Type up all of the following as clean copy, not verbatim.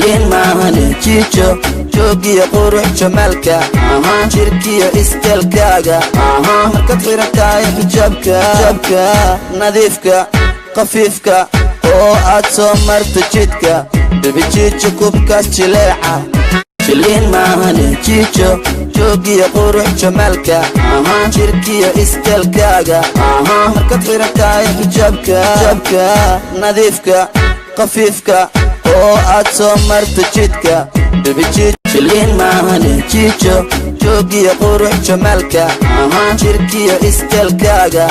Jiliin maahane jiijo, joogiyo qurux jamaalka, jirkiyo isteelkaaga, markaad xiran tahay xijaabka, xijaabka nadiifka khafiifka oo aad soo marto jidka, baby jiijo kubkaas jileeca. Jiliin maahane jiijo, joogiyo qurux jamaalka, jirkiyo isteelkaaga, markaad xiran tahay xijaabka, xijaabka nadiifka khafiifka oo aad soo marto jidka, baby jiijo. Jiliin maahane jiijo, joogiyo qurux jamaalka, jirkiyo isteelkaaga,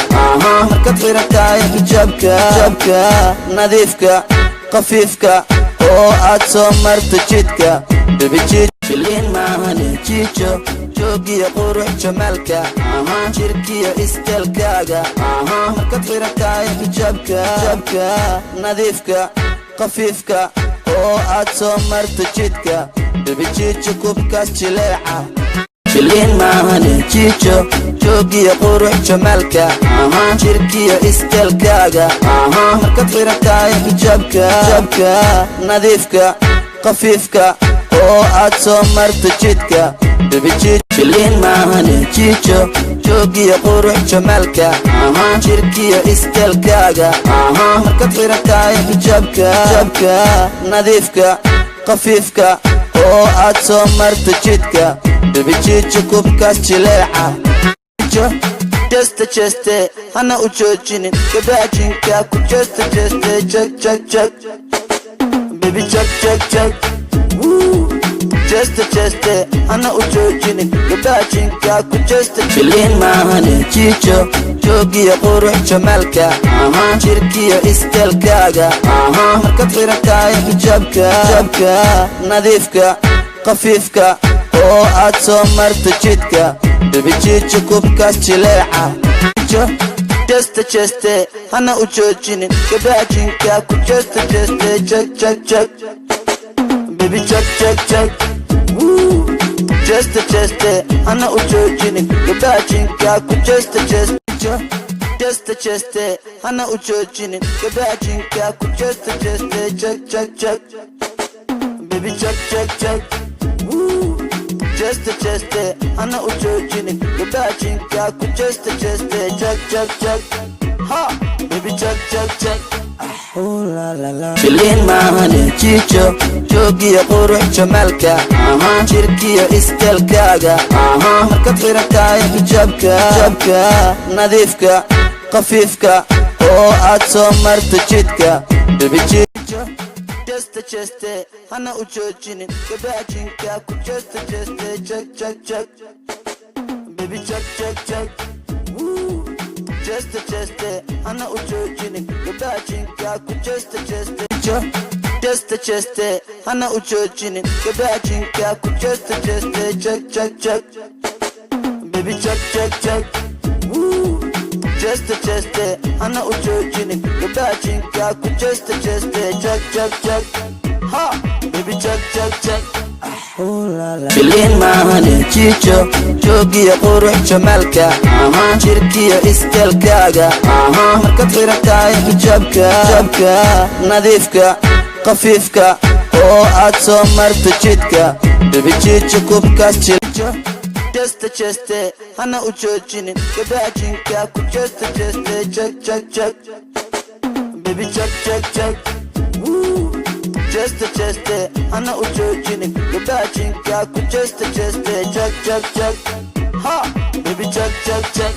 markaad xiran tahay xijaabka, xijaabka nadiifka khafiifka oo aad soo marto jidka, baby jiijo. Jiliin maahane jiijo, joogiyo qurux jamaalka, jirkiyo isteelkaaga, markaad xiran tahay xijaabka, xijaabka nadiifka khafiifka oo aad soo marto jidka, baby jiijo kubkaas jileeca. Jiliin maahane jiijo, joogiyo qurux jamaalka, jirkiyo isteelkaaga, markaad xiran tahay xijaabka, xijaabka nadiifka khafiifka oo aad soo marto jidka, baby jiijo. Jiliin maahane jiijo, joogiyo qurux jamaalka, jirkiyo isteelkaaga, markaad xiran tahay xijaabka, xijaabka nadiifka khafiifka oo aad soo marto jidka, baby jiijo kubkaas jileeca. Jeste jeste, hana u joojinin gabaajinka ku jeste jeste, jag jag jag, baby jag jag jag. Jeste jeste, hana u joojinin gabaajinka ku jeste. Jiliin maahane jiijo, joogiyo qurux jamaalka, jirkiyo isteelkaaga, markaad xiran tahay xijaabka, xijaabka nadiifka khafiifka oo aad soo marto jidka, baby jiijo kubkaas jileeca. Jeste jeste, hana u joojinin gabaajinka ku jeste jeste, jag jag jag, baby jag jag jag. Jeste jeste, hana u joojinin gabaajinka ku jeste jeste. Jeste jeste, hana u joojinin gabaajinka ku jeste jeste, jag jag jag, baby jag jag jag. Jeste jeste, hana u joojinin gabaajinka ku jeste jeste, jag jag jag, ha, baby jag jag jag. Jiliin maahane jiijo, joogiyo qurux jamaalka, jirkiyo isteelkaaga, markaad xiran tahay xijaabka, xijaabka nadiifka khafiifka oo aad soo marto jidka, baby jiijo. Jeste jeste, hana u joojinin gabaajinka ku jeste jeste, jag jag jag, baby jag jag jag. Jeste jeste, hana u joojinin gabaajinka ku jeste jeste. Jeste jeste, hana u joojinin gabaajinka ku jeste jeste, jag jag jag, baby jag jag jag. Jeste jeste, hana u joojinin gabaajinka ku jeste jeste, jag jag jag, ha, baby jag jag jag. Jiliin maahane jiijo, joogiyo qurux jamaalka, jirkiyo isteelkaaga, markaad xiran tahay xijaabka, xijaabka nadiifka khafiifka oo aad soo marto jidka, baby jiijo kubkaas jiijo. Jeste jeste, hana u joojinin gabaajinka ku jeste jeste, jag jag jag, baby jag jag jag. Jeste jeste, hana u joojinin gabaajinka ku jeste jeste, jag jag jag, ha, baby jag jag jag.